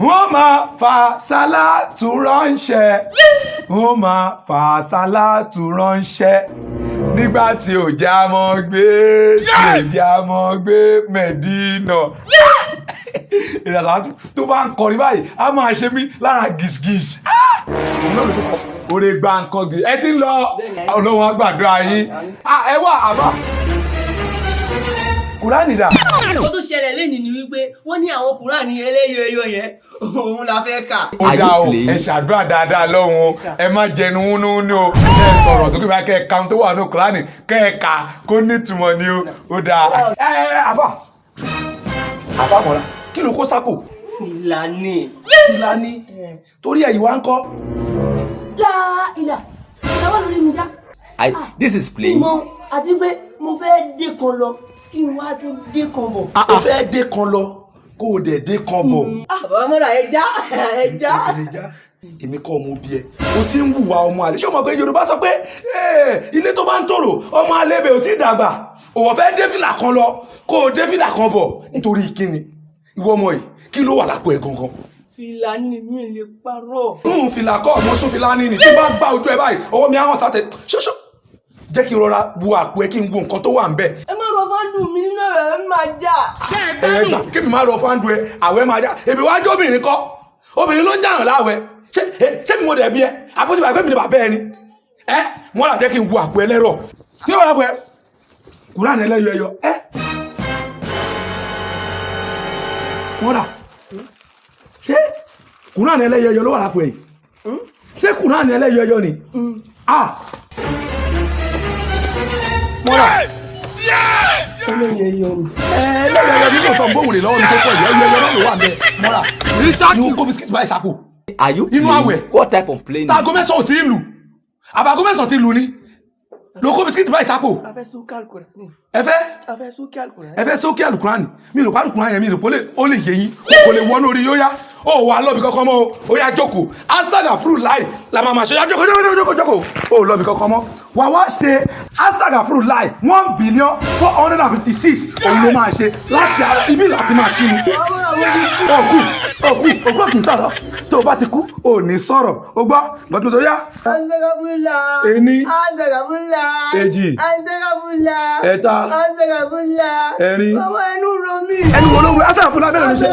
Wọ́n máa fa sálátù ránṣẹ́, wọ́n máa fa sálátù ránṣẹ́ nígbà tí ò já mọ́ gbé, tí ò já mọ́ gbé Mẹ̀dínà. Ìrìnàjò tó bá ń kọrin báyìí, á máa ṣe mí lára gìsgìs. Òun náà ló tó kọ oore gba nǹkan gbé. Ẹ ti ń lọ, Ọlọ́run á gbàdúrà yín. Ẹ wá àbá Kùránì dà? Ó tún ṣẹlẹ̀ lẹ́nìí ni wípé wọ́n ní àwọn Kùránì ẹlẹ́yọ ẹyọ yẹn, òun la fẹ́ kà. Ó dá o, ẹ ṣàdúrà dáadáa lọ́hùn o. Ẹ má jẹnu wúnúwúnú o. Ẹ sọ̀rọ̀ sókè bá kẹ́ ẹ ka ohun tó wà ní Kùránì, kẹ́ ẹ kà kó nítumọ̀ ni o. Ó dáa. Ẹ ẹ àfà, àfà mọ́ra, kí ló kó sápò? Fìlà ni. Fìlà ni? Torí ẹ̀yìn wa ń kọ́. Láìlà ìyàwó lórí mi já. This is playing. Mo àti pé mo fẹ́ dé kan lọ, kí n wá tún dé kan bọ̀. O fẹ́ dé kan lọ, kó o dẹ̀ dé kan bọ̀. Bàbá mọ́ra, ẹ já, ẹ já. Ẹ já. Èmi kọ́ ọmọ òbí ẹ, o ti ń hùwà ọmọ àlè. Ṣé o mọ̀ pé Yorùbá sọ pé ilé tó bá ń tòrò, ọmọ àlè bẹ̀ ò tí ì dàgbà? Òwò fẹ́ dé fìlà kan lọ, kó o dé fìlà kan bọ̀, nítorí kíni? Ìwọ ọmọ yìí, kí ló wà lápò ẹ gangan? Fìlà ni, mi lè parọ́. Ń fìlà kọ́, mo sún fìlà ní ni tí bá gbá ojú ẹ báyìí, ọwọ́ mi á hàn sátẹ ṣoṣo. Jẹ́ kí n rọra bu àpò ẹ, kí n wo nǹkan tó wà ń bẹ̀. Ẹ má rọ fáńdù mi nínú ẹ, máa já. Ẹ gbà kí mi má rọ fáńdù ẹ, àwẹ̀ máa já. Èmi wá jẹ́ obìnrin kọ́, obìnrin ló ń jàrán láwẹ̀. Ṣé mi mo dẹ̀ bí ẹ àbójú bàbá mi ni bàbá ẹ ni ẹ wọ́n là? Jẹ́ kí n wo àpò ẹlẹ́rọ̀. Kí ló wà lápò ẹ? Kùránì ẹlẹ́yọ ẹyọ ẹ wọ́n rà. Ṣé Kùránì ẹlẹ́yọ ẹyọ ló wà lápò ẹ yìí? Ṣé Kùránì ẹlẹ́yọ ẹyọ ni? Ah, wọ́n rà. Olóyè yọ ni. Ẹlẹ́yọ ẹyọ nínú ọ̀tọ̀ gbóhùn lè lọ́wọ́ mi tó pọ̀ yìí. Ẹyọ ẹyọ náà ló wà bẹ́ẹ̀. Mọ́ra ní kó bisikíìtì báyìí sápò. Are you Inú playing? àwẹ̀. What type of playing? Táago 9 ò tí ì lù, àbáago 9 ti lù ni ló kó bisikíìtì báyìí sápò. A fẹ́ sókè àlùkùránì. Ẹ fẹ́? A fẹ́ sókè àlùkùránì. Ẹ fẹ́ sókè àlùkùránì? Mi rò pé àlùkùránì yẹn, mi rò pé ó lè yé yín, kò lè wọnú orí. Yóò yá, ó wà lọ́ọ̀bì kankan mọ́ o. Ó yá, jókòó. Astagfirullah la máa ma ṣe. Yá, jókòó, jókòó, jókòó, jókòó. Ó lọ́ọ̀bì kankan mọ́. Wà wá ṣe astagfirullah 1,000,000,456. Òun ló máa ṣe láti ara ibi láti máa ṣí ni. Òkú, òkú, òkú kì í sọ̀rọ̀. Tó o bá ti kú, ò ní sọ̀rọ̀. O gbọ́ gbọ́dọ̀ tó yá. Astagfirullah. Ení. Astagfirullah. Èjì. Astagfirullah. Ẹ̀ta. Astagfirullah. Ẹ̀rin. Ọmọ, ẹnu ro mí. Ẹnu wo ló ń ro? Astagfirullah mélòó ló ṣe?